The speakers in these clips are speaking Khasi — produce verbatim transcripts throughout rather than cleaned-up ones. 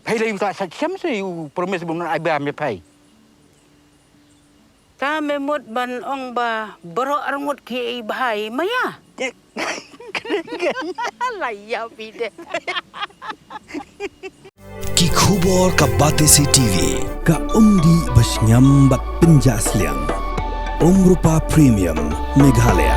Phai lei u ta sa siam se u promise bun ai ba me phai. Ta me mut ban ong ba baroh arngut ki ei bhai maya. La ya bide. Ki khubor ka Batesi T V, ka umdih ba shngiam bad pynjah sliang. Umrupa Premium Meghalaya.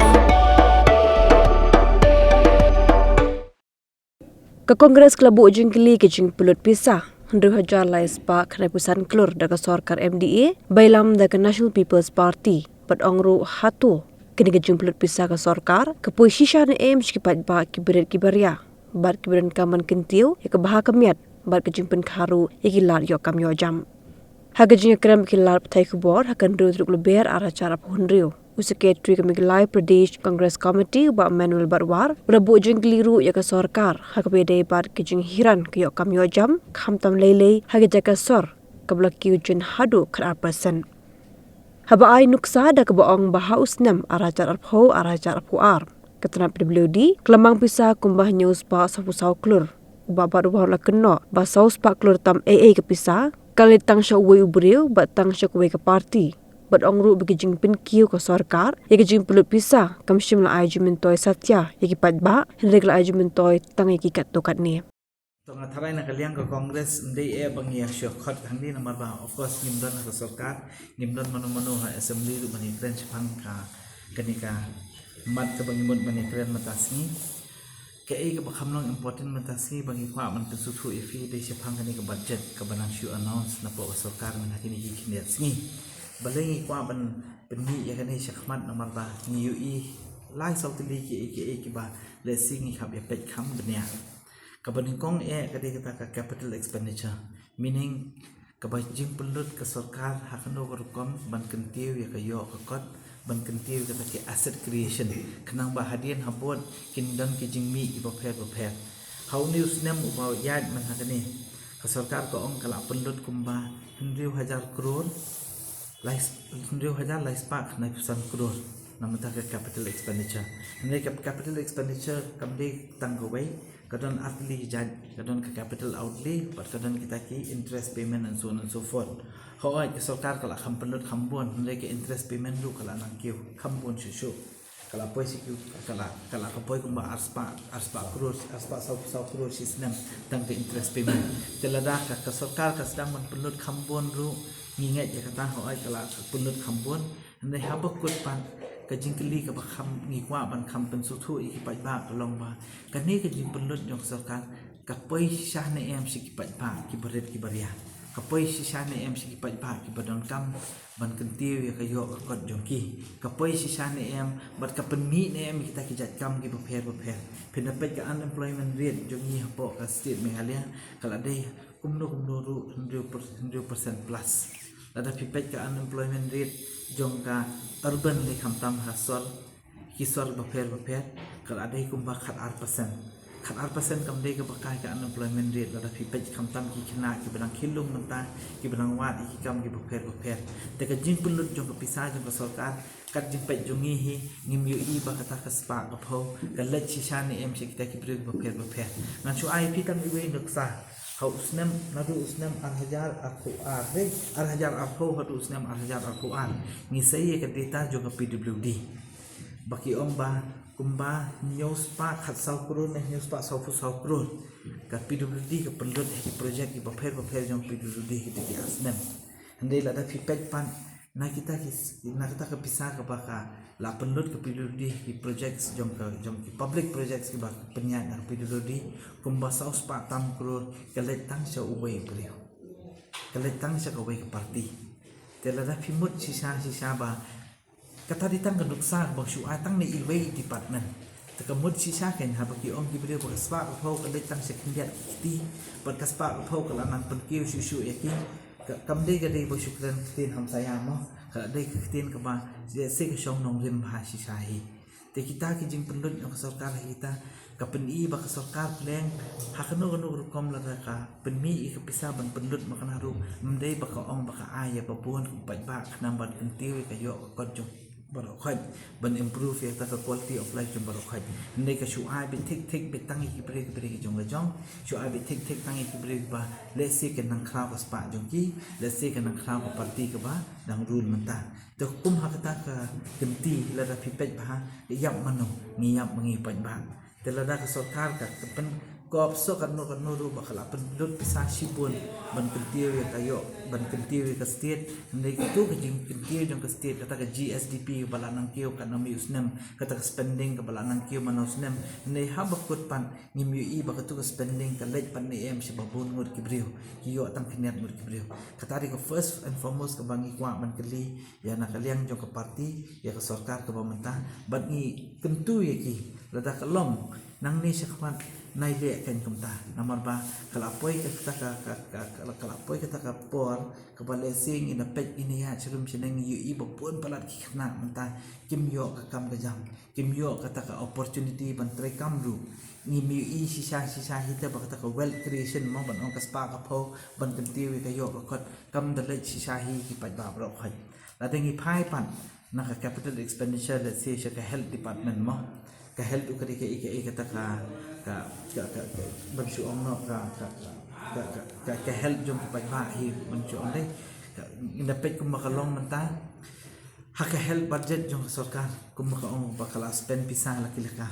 Ka Congress ka la buh jingkylli ka jingpynlut pisa hynriew hajar lai spah khyndai phew san klur da ka sorkar M D A ba ïalam da ka National People's Party, bad ong ruh hato kane ka jingpynlut pisa ka sorkar ka poi shisha ne em sha ki paidbah ki barit ki baria bad ki ba donkam ban kyntiew ïa ka bha ka miat bad ka jingpynkha ruh ïa ki lad ïoh kam ïoh jam. Ha ka jingïakren bad ki lad pathai khubor ha ka hynriew tarik Lber ar hajar arphew hynriew, u Secretary ka Meghalaya Pradesh Congress Committee u Bah Manuel Batwar u la buh jingkylli ruh ïa ka sorkar ha kaba ïadei bad ka jinghiran ka ïoh kam ïoh jam khamtam lei lei ha ka jaka sor, kaba la kiew jin haduh khatar percent. Haba ai nuksa da kaba ong ba ha u snem ar hajar arphew ar hajar arphew ar, ka tnat P W D ka la mang pisa kumba hynñiew spah sawphew saw klur. U Bah Batwar u la kynnoh ba saw spah klur tam ei ei ka pisa ka la leit tang sha uwei u briew bad tang sha kawei ka party, bad ong ruh ba ka jingpynkiew ka sorkar ïa ka jingpynlut pisa kam shym la ai jingmyntoi satia ïa ki paidbah, hynrei ka la ai jingmyntoi tang ïa ki katto katne. To nga tharai na ka liang ka Congress ym dei eh ba ngi ïa shu khot hangne namar ba of course ngim don ha ka sorkar, ngim don mano mano ha assembly ruh ban ïakren shaphang ka, kane ka mat kaba ngi mut ban ïakren mynta sngi. Kaei kaba kham long important mynta sngi ba ngi kwah ban pynsngewthuh ïa phi dei shaphang kane ka budget kaba nang shu announce napoh ka sorkar mynta kine ki khyndiat sngi. Balei ngi kwah ban pynmih ïa kane shakhmat namar ba ngi ïohi lai saw tylli kiei kiei kiba lehse ngi hap ïa peit kham bniah. Kaba nyngkong eh ka dei kata ka capital expenditure, meaning kaba jingpynlut ka sorkar ha kano ka rukom ban kyntiew ïa ka ïoh ka kot, ban kyntiew ïa kata ki asset creation, khnang ba hadien habud kin don ki jingmih kiba pher ba pher. Ha une u snem uba ïaid mynta kane, ka sorkar ka ong ka la pynlut kumba hynriew hajar klur, lai, hynriew hajar lai spah khyndai phew san klur na bynta ka capital expenditure. Hynrei ka capital expenditure kam dei tang kawei, ka don artylli ki jait, ka don ka capital outlay bad ka don kita ki interest payment and so on and so forth. Hooid ka sorkar ka la kham pynlut kham bun, hynrei ka interest payment ruh ka la nang kiew kham bun shuh shuh. Ka la poi sha kiew, ka la, ka la ka poi kumba ar spah, ar spah klur, ar spah saw, saw klur shi snem tang ka interest payment. Te lada ka, ka sorkar ka sdang ban pynlut kham bun ruh ngi ngeit ïa kata, hooid ka la pynlut kham bun. Hynrei haba kut pat ka jingkylli kaba kham ngi kwah ban kham pynsngewthuh ïa ki paidbah ka long ba kane ka jingpynlut jong ka sorkar ka poi shisha ne em sha ki paidbah kiba rit kiba ria, ka poi shisha ne em sha ki paidbah kiba donkam ban kyntiew ïa ka ïoh ka kot jong ki, ka poi shisha ne em bad ka pynmih ne em ïa kita ki jait kam kiba pher ba pher. Phin da peit ka unemployment rate jong ngi hapoh ka state Meghalaya ka la dei kumno kumno ruh hynriew per-, hynriew percent plus. Lada phi peit ka unemployment rate jong ka urban ne khamtam ha sor, ki sor bapher bapher, ka la dei kumba khatar percent. Khatar percent kam dei kaba kai ka unemployment rate lada phi peit khamtam ki khynnah kiba dang khie lum mynta, kiba dang wad ïa ki kam kiba pher bapher. Te ka jingpynlut jong ka pisa jong ka sorkar, kat jingpeit jong ngi hi, ngim ïohi ba kata ka spah ka phew ka leit shisha ne em sha kita ki briew bapher bapher. Ngan shu ai phi tang iwei i nuksa. Ha u snem, naduh u snem ar hajar arphew ar, dei, ar hajar arphew haduh u snem ar hajar arphew ar, ngi sei ïa ka data jong ka P W D ba ki ong ba kumba hynñiew spah khatsaw klur ne hynñiew spah sawphew saw klur ka P W D ka pynlut ha ki project kiba pher bapher jong P W D ha kito ki ar snem. Hynrei lada phi peit pat na kita ki, na kata ka pisa kaba ka la pynlut ka P W D ha ki projects jong ka, jong ki public projects kiba pynïaid na ka P W D, kumba saw spah tam klur ka leit tang sha uwei u briew, ka leit tang sha kawei ka party. Te lada phi mut shisha shisha ba kata dei tang ka nuksa kaba shu ai tang na iwei i department. Te ka mut shisha kein haba ki ong ki briew ba ka spah ka phew ka leit tang sha khyndiat ki kti bad ka spah ka phew ka la nang pynkiew shuh shuh ïa ki. Ka, kam dei ka dei ba shu kren ktien hamsaïa mo, ka la dei ka ktien kaba lehse ka shong nongrim bha shisha hi. Te kita ki jingpynlut jong ka sorkar ha kita ka pyni ba ka sorkar pleng ha kano kano ka rukom lada ka pynmih ïa ka pisa ban pynlut ma kane ruh, ym dei ba ka ong ba ka ai ïa ba bun ka paidbah khnang ban kyntiew ïa ka ïoh ka kot jong baroh khoit, ban improve ïa kata ka quality of life jong baroh khoit. Hynrei ka shu ai beit thik thik beit tang ïa ki briew ki briew ki jong la jong, shu ai beit thik thik tang ïa ki briew ba lehse kin nang khraw ka spah jong ki, lehse kin nang khraw ka party kaba dang rule mynta. Te kum ha kata ka kynti lada phi peit bha, ïap mano, ngi ïap ma ngi paidbah. Te lada ka sorkar ka, ka pynkop shuh katno katno ruh ba ka la pynlut pisa shibun ban kyntiew ïa ka ïoh, ban kyntiew ïa ka state. Hynrei katu ka jingkyntiew jong ka state, kata ka G S D P ba la nang kiew katno mynta u snem, kata ka spending kaba la nang kiew mynta u snem. Hynrei haba kut pat ngim ïohi ba katu ka spending ka leit pat ne em sha ba bun ngut ki briew, ki ïoh tang khyndiat ngut ki briew. Kata dei ka first and foremost kaba ngi kwah ban kylli ïa na ka liang jong ka party, ïa ka sorkar kaba mynta, bad ngi kyntu ïa ki, lada ka long nangne shakhmat, nai leh kein kumta. Namar ba ka la poi kata ka, ka, ka, ka, ka la poi kata ka por kaba lehse ngin da peit, ngin ïa shrum shaneng, ngi ïohi ba bun palat ki khynnah mynta kim ïoh ka kam ka jam, kim ïoh kata ka opportunity ban trei kam ruh. Ngim ïohi shisha shisha hi te ba kata ka wealth creation mo, ban ong ka spah ka phew, ban kyntiew ïa ka ïoh ka kot, kam da leit shisha hi ki paidbah baroh khoit. Lada ngi phai pat na ka capital expenditure, let's say, sha ka health department mo, ka health u ka dei kaei kaei kata ka, ka, ka, ka, ka, ban shu ong noh ka, ka, ka, ka, ka, ka, ka health jong ki paidbah hi, ban shu ong dei. Ka, ngi da peit kumba ka long mynta ha ka health budget jong ka sorkar, kumba ka ong ba ka la spend pisa la ki la ka.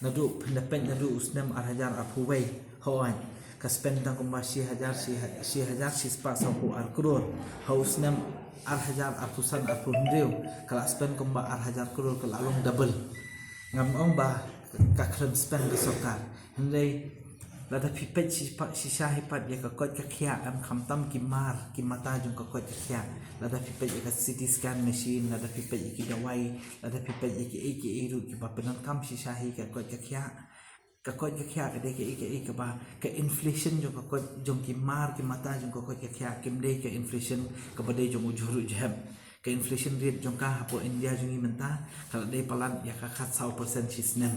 Naduh, phin da peit naduh u snem ar hajar arphew wei, hooid, ka spend tang kumba shi hajar, shi ha-, shi hajar shi spah sawphew ar klur. Ha u snem ar hajar arphew san arphew hynriew ka la spend kumba ar hajar klur, ka la long double. Ngam ong ba ka khlem spend ka sorkar. Hynrei lada phi peit shi pa-, shisha hi pat ïa ka koit ka khiah, em, khamtam ki mar ki mata jong ka koit ka khiah. Lada phi peit ïa ka C T scan machine, lada phi peit ïa ki dawai, lada phi peit ïa kiei kiei ruh kiba pyndonkam shisha hi ka koit ka khiah. Ka koit ka khiah ka dei kaei kaei kaba, ka inflation jong ka koit, jong ki mar ki mata jong ka koit ka khiah, kim dei ka inflation kaba dei jong u jhur u jhep. Ka inflation rate jong ka hapoh India jong ngi mynta ka la dei palat ïa ka khatsaw percent shi snem.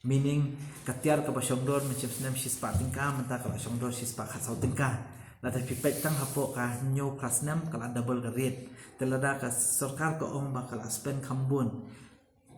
Meaning, ka tiar kaba shongdor mynshem snem shi spah tyngka, mynta ka la shongdor shi spah khatsaw tyngka. Lada phi peit tang hapoh ka hynñiew phra snem ka la double ka rate. Te lada ka sorkar ka ong ba ka la spend kham bun,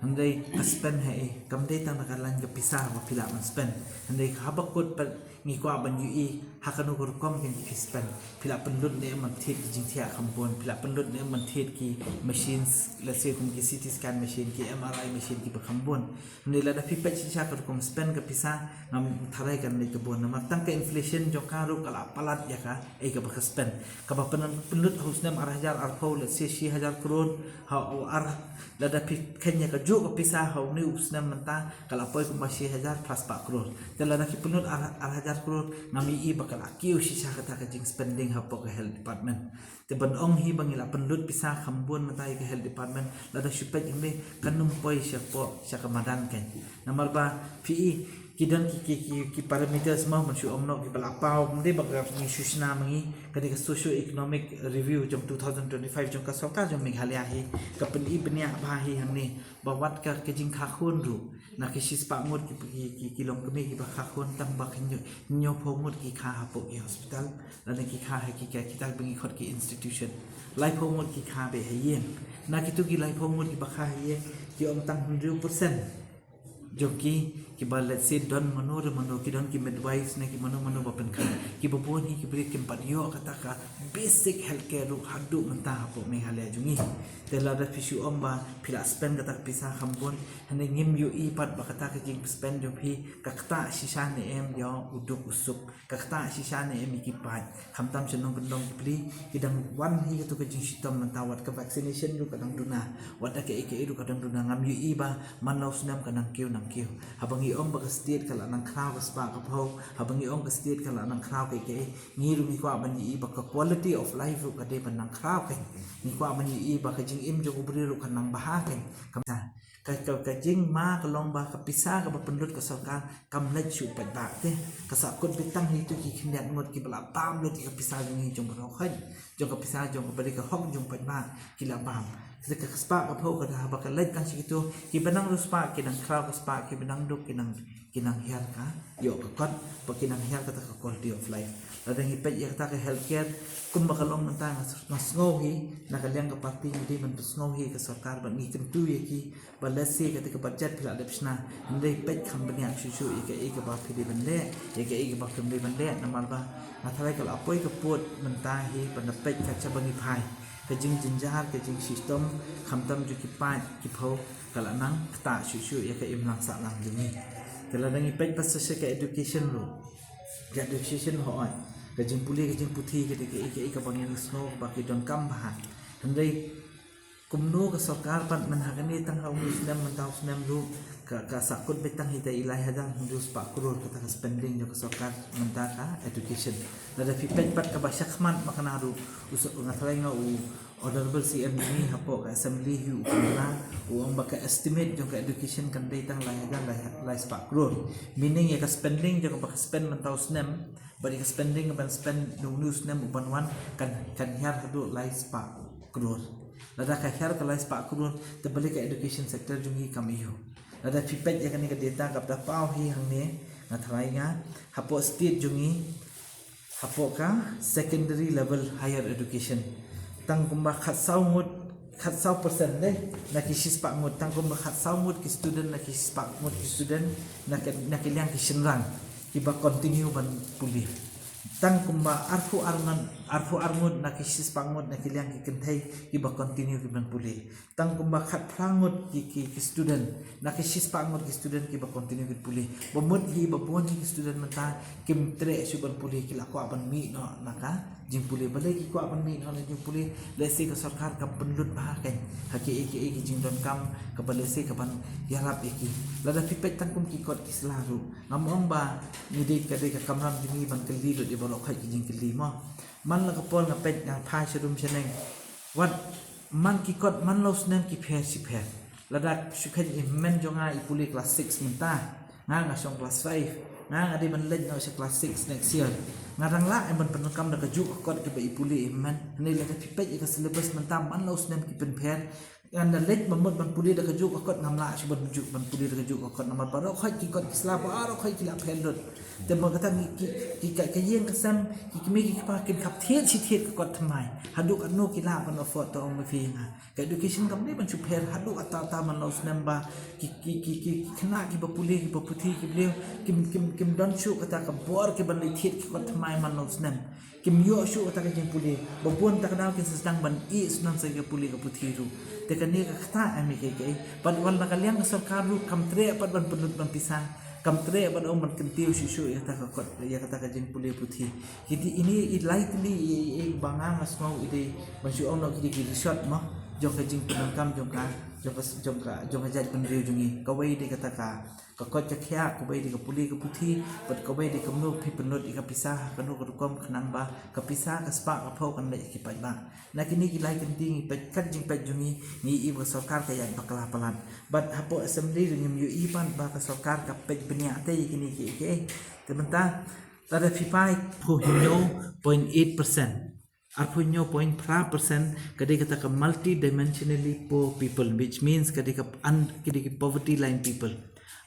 hynrei ka spend haei? Kam dei tang na ka lain ka pisa ba phi lah ban spend. Hynrei haba kut pat ngi kwah ban ïohi ha kano ka rukom kein ki spend. Phi lah pynlut ne em ban thied ki jingthiah kham bun, phi lah pynlut ne em ban thied ki machines, let's say kum ki C T scan machine, ki M R I machine kiba kham bun. Hynrei lada phi peit shisha ka rukom spend ka pisa, ngam tharai kan leit ka bun. Namar tang ka inflation jong ka ruh ka la palat ïa kaei kaba ka spend. Kaba pynlut ha u snem ar hajar arphew, let's say shi hajar klur, ha u ar, lada phi kheiñ ïa kajuh ka pisa ha une u snem mynta ka la poi kumba shi hajar phra spah klur. Te lada phi pynlut ar, ar hajar klur, ngam ïohi ba ka la kiew shisha kata ka jingspending hapoh ka health department. Te ban ong hi ba ngi la pynlut pisa kham bun mynta ïa ka health department, lada shu peit hynrei kan ym poi shapoh sha ka madan kein. Namar ba phi i ki don ki, ki, ki, ki parameters mo, ban shu ong noh kiba la paw, ym dei ba ka ngi shu shna ma ngi, ka dei ka socio economic review jong two thousand twenty-five jong ka sorkar jong Meghalaya hi, ka pyni bniah bha hi hangne ba wat ka, ka jingkha khun ruh, na ki shi spah ngut ki, ki, ki, ki longkmie kiba kha khun, tang ba ki hynñiew, hynñiew phew ngut ki kha hapoh ki hospital, lane ki kha ha ki, ki, kita ba ngi khot ki institution. Laiphew ngut ki kha beit ha ïing. Na kitu ki laiphew ngut kiba kha ha ïing, ki ong tang hynriew percent jong ki, kiba let's say don mano re mano, ki don ki midwives ne ki mano mano ba pynkha. Kiba bun hi ki briew kim pat ïoh kata ka basic healthcare ruh haduh mynta hapoh Meghalaya jong ngi. Te lada phi shu ong ba phi la spend kata ka pisa kham bun, hynrei ngim ïohi pat ba kata ka jingspend jong phi ka ktah shisha ne em ïa u duk u suk, ka ktah shisha ne em ïa ki paid, khamtam sha nongkyndong ki pli, ki dang wan hi kato ka jingshitom mynta, wat ka vaccination ruh ka dang duna, wat da kaei kaei ruh ka dang duna. Ngam ïohi ba man la u snem ka nang kiew nang kiew. Haba ngi ong ba ka state ka la nang khraw ka spah ka phew, haba ngi ong ka state ka la nang khraw kaei kaei, ngi ruh ngi kwah ban ïohi ba ka quality of life ruh ka dei ban nang khraw kein. Ngi kwah ban ïohi ba ka jingim jong u briew ruh ka nang bha kein. Ka, ka, ka jingma ka long ba ka pisa kaba pynlut ka sorkar kam leit sha u paidbah te. Ka sahkut beit tang ïa kito ki khyndiat ngut kiba la bam lut ïa ka pisa jong ngi jong baroh khoit, jong ka pisa jong kaba dei ka hok jong u paidbah ki la bam. Ka spah ka phew ka da haba ka leit tang shi kito, kiba nang riewspah ki nang khraw ka spah, kiba nang duk ki nang, ki nang hiar ka ïoh ka kot, bad ki nang hiar kata ka quality of life. Lada ngi peit ïa kata ka healthcare, kumba ka long mynta nga s-, nga sngew hi, na ka liang ka party ngi dei ban pynsngew hi ka sorkar, bad ngi kyntu ïa ki, ba lehse kata ka budget phi la dep shna, hynrei peit kham bniah shuh shuh ïa kaei kaba phi dei ban leh, ïa kaei kaba phim dei ban leh, namar ba nga tharai ka la poi ka pud mynta hi, ban da peit ka shaba ngi phai. Ka jingjynjar, ka jingshitom, khamtam jong ki paid ki phew, ka la nang ktah shuh shuh ïa ka imlang sahlang jong ngi. Te lada ngi peit pat sa sha ka education ruh. Ka education hooid, ka jingpule, ka jingputhi, ka dei kaei kaei kaba ngi sngew ba ki donkam bha. Hynrei kumno ka sorkar pat, myn ha kane tang ha une u snem mynta u snem ruh, ka, ka sahkut beit tang hi da i lai hajar hynriew spah klur kata ka spending jong ka sorkar mynta ka education. Lada phi peit pat kaba shakhmat ma kane ruh, u s-, nga tharai nga u Honorable C M jong ngi hapoh ka assembly hi u pynbna, u ong ba ka estimate jong ka education kan dei tang lai hajar lai, lai spah klur. Meaning ïa ka spending jong kaba ka spend mynta u snem, bad ïa ka spending ban spend une u snem uban wan kan, kan hiar haduh lai spah klur. Lada ka hiar ka lai spah klur, te balei ka education sector jong ngi kam ïoh. Lada phi peit ïa kane ka data kaba da paw hi hangne, nga tharai nga, hapoh state jong ngi, hapoh ka secondary level higher education, tang kumba khatsaw ngut, khatsaw percent de, na ki shispah ngut, tang kumba khatsaw ngut ki student, na ki shispah ngut ki student, na ki, na ki liang ki shynrang kiba continue ban pule. Tang kumba arphew ar ngut, arphew ar ngut na ki shispah ngut na ki liang ki kynthei kiba continue ki ban pule. Tang kumba khatphra ngut ki, ki, ki student, na ki shispah ngut ki student kiba continue ki pule. Ba mut hi ba bun hi ki student mynta kim treh shuh ban pule, ki la kwah ban mih noh na ka jingpule. Balei ki kwah ban mih noh na jingpule? Lehse ka sorkar kam pynlut bha kein ha kiei kiei ki jingdonkam kaba lehse ka ban ïarap ïa ki. Lada phi peit tang kum ki kot ki sla ruh, ngam ong ba ngi dei, ka dei ka kamram jong ngi ban kylli lut ïa baroh khoit ki jingkylli mo. Man la ka por nga peit, nga phai sharum shaneng, wat man ki kot man la u snem ki pher shi pher. Lada shu kheiñ i hynmen jong nga i pule class six mynta, nga nga shong class five, nga nga dei ban leit noh sha class six next year. Nga dang lah em ban pyndonkam da kajuh ka kot kaba i pule i hynmen. Hynrei lada phi peit ïa ka syllabus mynta man la u snem ki pynpher. Ngan da leit ba mut ban pule da kajuh ka kot, ngam lah shuh ban ju-, ban pule da kajuh ka kot namar baroh khoit ki kot ki sla, baroh khoit ki la pher lut. Te mo kata ngi ki, ki ka, ka ïing ka sem, ki kmie ki kpa kin khap thied shi thied ka kot thymmai. Haduh katno ki lah ban afford, to ong ma phi ïa nga. Ka education kam dei ban shu pher haduh katta katta man la u snem ba ki, ki, ki, ki, ki khynnah kiba pule, kiba puthi, ki briew kim, kim, kim don shuh kata ka bor ki ban leit thied ki kot thymmai man la u snem. Kim ïoh shuh kata ka jingpule. Ba bun ta ka daw kin sa sdang ban ïeh shuh nang sa ka pule ka puthi ruh. Te kane ka ktah em ïa kiei kiei. Bad wat na ka liang ka sorkar ruh kam treh pat ban pynlut ban pisa. Kam treh ban ong ban kyntiew shuh shuh ïa kata ka kot, ïa kata ka jingpule puthi. Kiti ini i lai tylli i, i, i ba nga nga sngew i dei ban shu ong noh kiti ki result mo jong ka jingpyndonkam jong ka, jong ka, jong ka, jong ka jaitbynriew jong ngi. Kawei dei kata ka, ka koit ka khiah, kawei dei ka pule ka puthi, bad kawei dei kumno phi pynlut ïa ka pisa ha kano ka rukom khnang ba ka pisa ka spah ka phew kan leit ïa ki paidbah. Na kine ki lai kynti ngi peit, kat jingpeit jong ngi, ngi ïohi ba ka sorkar ka ïaid bakla palat. Bad hapoh assembly ruh ngim ïohi pat ba ka sorkar ka peit bniah te ïa kine kiei kiei. Te mynta lada phi peit, arphew hynñiew point eight percent, arphew hynñiew point phra percent ka dei kata ka multidimensionally poor people, which means ka dei ka un-, ka dei ki poverty line people.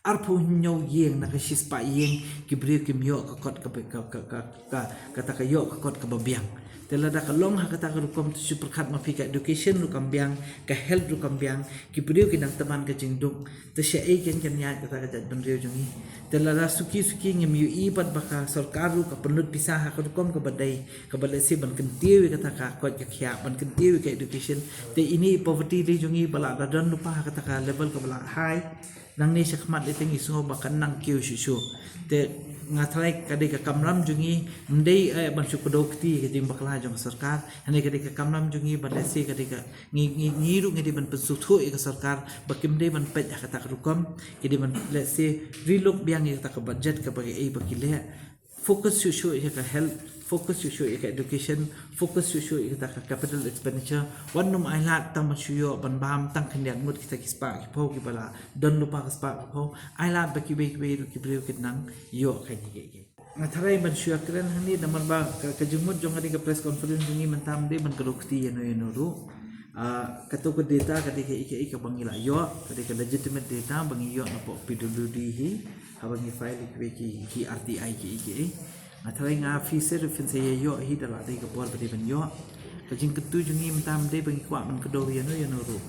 Arphew hynñiew ïing na ka shispah ïing ki briew kim ïoh ka kot kaba, ka, ka, ka, ka, kata ka ïoh ka kot kaba biang. Te lada ka long ha kata ka rukom, to shu pyrkhat ma phi, ka education ruh kam biang, ka health ruh kam biang, ki briew ki nang tymmen ka jingduk. Te shaei kein kan ïaid kata ka jaitbynriew jong ngi? Te lada suki suki ngim ïohi pat ba ka sorkar ruh ka pynlut pisa ha ka rukom kaba dei, kaba lehse ban kyntiew ïa kata ka koit ka khiah, ban kyntiew ïa ka education. Te ine i poverty lane jong ngi ba la da don lypa ha kata ka level kaba la high, nangne shakhmat lei te ngi sngew ba kan nang kiew shuh shuh. Te nga tharai ka dei ka kamram jong ngi, ym dei, eh, ban shu kdew kti ïa ka jingbakla jong ka sorkar. Hynrei ka dei ka kamram jong ngi ba lehse ka dei ka, ngi, ngi, ngi ruh ngi dei ban pynsngewthuh ïa ka sorkar ba kim dei ban peit ha kata ka rukom. Ki dei ban, lehse, relook biang ïa kata ka budget kaba kiei ba ki leh. Focus shuh shuh ïa ka health, focus shuh shuh ïa ka education, focus shuh shuh ïa kata ka capital expenditure. Wat nym ailad tang ban shu ïoh ban bam tang khyndiat ngut kita ki spah ki phew kiba la don lypa ka spah ka phew. Ailad ba kiwei kiwei ruh ki briew kin nang ïoh kaei kaei. Nga tharai ban shu ïakren hangne namar ba ka, ka jingmut jong ka dei ka press conference jong ngi mynta ym dei ban kdew kti ïano ïano ruh. Ah, kato ka data ka dei kaei kaei kaba ngi la ïoh, ka dei ka legitimate data ba ngi ïoh na pdeng P W D hi, haba ngi file ïa kiwei ki, ki R T I kiei kiei. Nga tharai nga phi shisha ruh phin sa ïoh hi da la dei ka bor ba dei ban ïoh. Ka jingkyntu jong ngi mynta ym dei ba ngi kwah ban kdew ïano ïano ruh.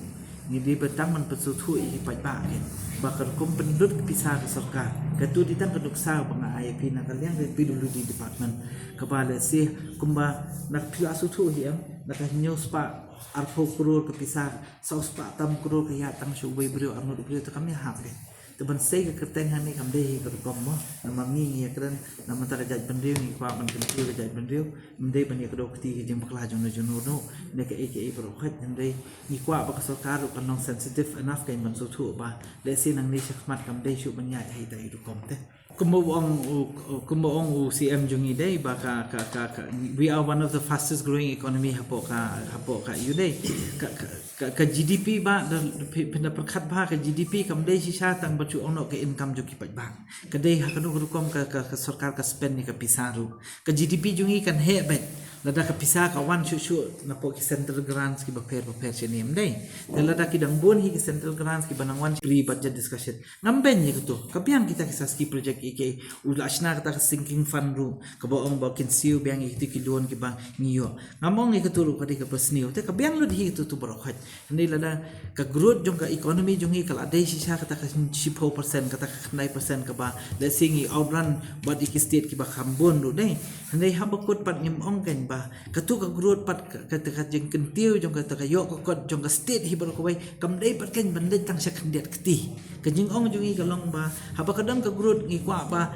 Ngi dei ba tang ban pynsngewthuh ïa ki paidbah kein ba ka rukom pynlut ka pisa ka sorkar, kato dei tang ka nuksa ba nga ai ïa phi na ka liang ka P W D department. Kaba lehse kumba na phi la sngewthuh hi em, na ka hynñiew spah arphew klur ka pisa, saw spah tam klur ka ïaid tang sha uwei u briew, arngut u briew, te kam ïahap kein. Te ban sei ka kyrteng hangne kam dei hi ka rukom mo. Namar ngi ngi ïakren namar ka jaitbynriew, ngi kwah ban kyntiew ka jaitbynriew. Ym dei ban ïakdew kti ka jingbakla jong uno jong uno ne kaei kaei baroh khoit. Hynrei ngi kwah ba ka sorkar ruh kan long sensitive enough kein ban sngewthuh ba lehse nangne shakhmat kam dei shuh ban ïaid ha ita i rukom te. Kumba ong u, kumba ong u C M jong ngi dei ba ka, ka, ka, ka, we are one of the fastest growing economy hapoh ka, hapoh ka, ïoh dei. Ka, ka, ka, ka G D P ba da, phi, phin da pyrkhat ba ka G D P kam dei shisha tang ba shu ong noh ka income jong ki paidbah. Ka dei ha kano ka rukom ka, ka, ka sorkar ka spend ïa ka pisa ruh. Ka G D P jong ngi kan heh beit lada ka pisa ka wan shuh shuh na pdeng ki central grants kiba pher ba pher shane, ym dei? Te lada ki dang bun hi ki central grants kiba nang wan pre budget discussion, ngam beiñ ïa kato. Ka biang kita ki Shaskee project ïa ki, u la shna kata ka sinking fund ruh, kaba ong ba kin siew biang ïa kita ki loan kiba ngi ïoh. Ngam ong ïa kato ruh ka dei kaba sniew. Te ka biang lut hi kato to baroh khoit. Hynrei lada ka growth jong ka economy jong ngi ka la dei shisha kata ka shiphew percent, kata ka khyndai percent kaba lehse ngi outrun bad ïa ki state kiba kham bun ruh dei. Hynrei haba kut pat ngim ong kein ba kato ka growth pat ka, kata ka jingkyntiew jong kata ka ïoh ka kot jong ka state hi baroh kawei kam dei pat kein ban leit tang sha khyndiat kti. Ka jingong jong ngi ka long ba haba ka don ka growth ngi kwah ba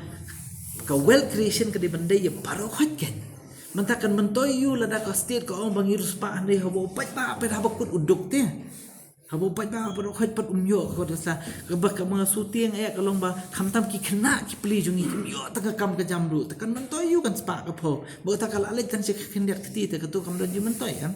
ka wealth creation ka dei ban dei ïa baroh khoit kein. Mynta kan myntoi ïa u lada ka state ka ong ba ngi riewspah, hynrei haba u paidbah pat haba kut u duk te. Haba u paidbah baroh khoit pat um ïoh ka kot ka sla. Kaba ka ma shu tieng eh ka long ba khamtam ki khynnah ki pli jong ngi kim ïoh tang ka kam ka jam ruh. Te kan myntoi ïa u kan spah ka phew. Ba kata ka la leit tang sha khyndiat kti te kato kam don jingmyntoi em.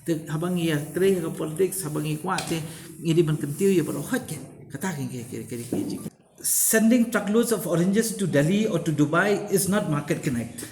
Te haba ngi ïatrei ha ka politics, haba ngi kwah te ngi dei ban kyntiew ïa baroh khoit kein. Kata kein, kein, kein, kein, kein. Sending truckloads of oranges to Delhi or to Dubai is not market connect.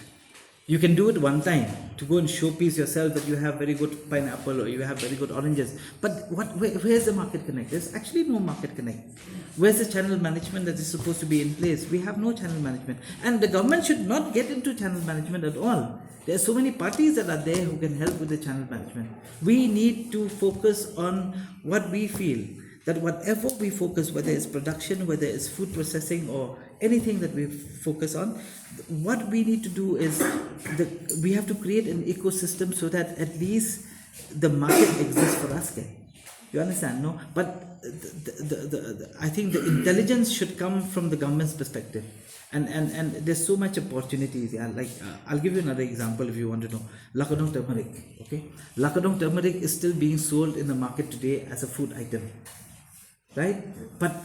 You can do it one time to go and showpiece yourself that you have very good pineapple or you have very good oranges. But what, where, where's the market connect? There's actually no market connect. Where's the channel management that is supposed to be in place? We have no channel management. And the government should not get into channel management at all. There are so many parties that are there who can help with the channel management. We need to focus on what we feel, that whatever we focus, whether it's production, whether it's food processing or anything that we focus on, what we need to do is the, we have to create an ecosystem so that at least the market exists for us, okay? You understand, no? But the, the, the, the, the, I think the intelligence should come from the government's perspective. And, and, and there's so much opportunities, yeah. Like, uh, I'll give you another example if you want to know. Lakadong turmeric, okay? Lakadong turmeric is still being sold in the market today as a food item, right? But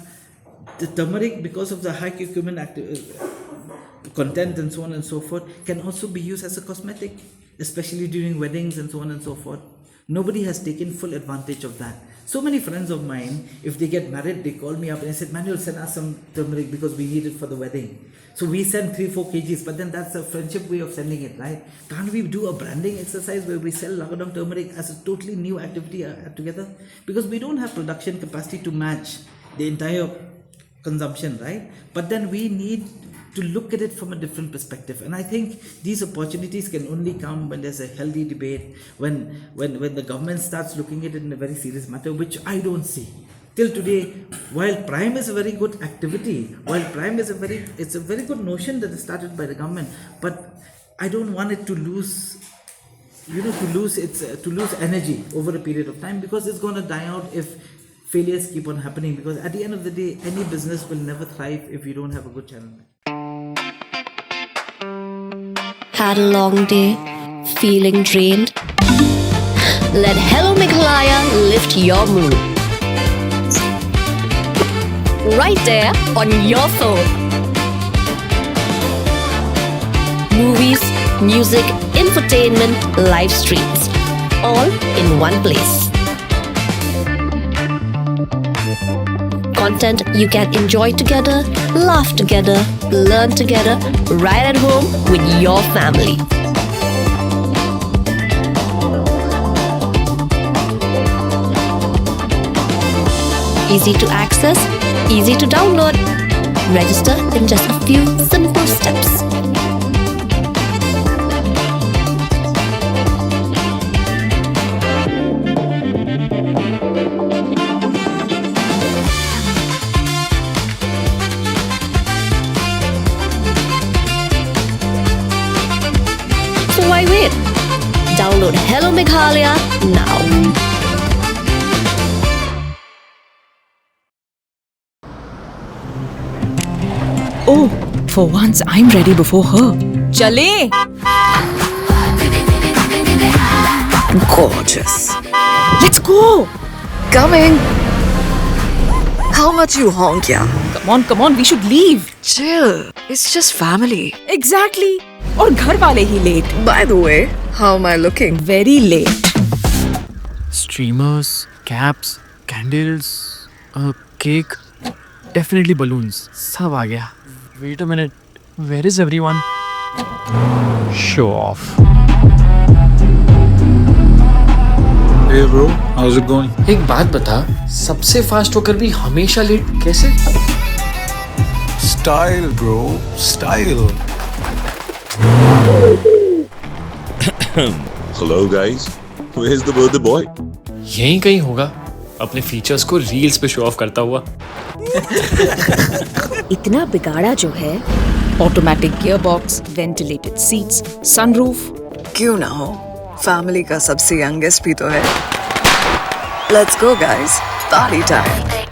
the turmeric, because of the high curcumin acti-, uh, content and so on and so forth, can also be used as a cosmetic, especially during weddings and so on and so forth. Nobody has taken full advantage of that. So many friends of mine, if they get married, they call me up and they said, "Manuel, send us some turmeric because we need it for the wedding." So we send three, four K Gs, but then that's a friendship way of sending it, right? Can't we do a branding exercise where we sell Lakadong turmeric as a totally new activity, uh, together? Because we don't have production capacity to match the entire consumption, right? But then we need to look at it from a different perspective. And I think these opportunities can only come when there's a healthy debate, when, when, when the government starts looking at it in a very serious matter, which I don't see. Till today, while Prime is a very good activity, while Prime is a very, it's a very good notion that is started by the government, but I don't want it to lose, you know, to lose its, uh, to lose energy over a period of time, because it's gonna die out if failures keep on happening, because at the end of the day, any business will never thrive if you don't have a good channel. Had a long day? Feeling drained? Let Hello Meghalaya lift your mood. Right there on your phone. Movies, music, infotainment, live streams, all in one place. Content you can enjoy together, laugh together, learn together, right at home with your family. Easy to access, easy to download. Register in just a few simple steps. So why wait? Download Hello Meghalaya now. Oh, for once I'm ready before her. चले। Gorgeous. Let's go. Coming. How much you honk, yeah? Come on, come on, we should leave. Chill. It's just family. Exactly. और घर वाले ही late. By the way, how am I looking? Very late. Streamers, caps, candles, a cake, definitely balloons. सब आ गया. Wait a minute, where is everyone? Show off. Hey bro, how's it going? एक बात बता, सबसे फास्ट होकर भी हमेशा लेट कैसे? Style, bro, style. Hello, guys. Where's the birthday boy? यहीं कहीं होगा, अपने फीचर्स को रील्स पे शो ऑफ करता हुआ. इतना बिगाड़ा जो है. Automatic gearbox, ventilated seats, sunroof. क्यों ना हो, फैमिली का सबसे यंगेस्ट भी तो है. Let's go, guys. Party time.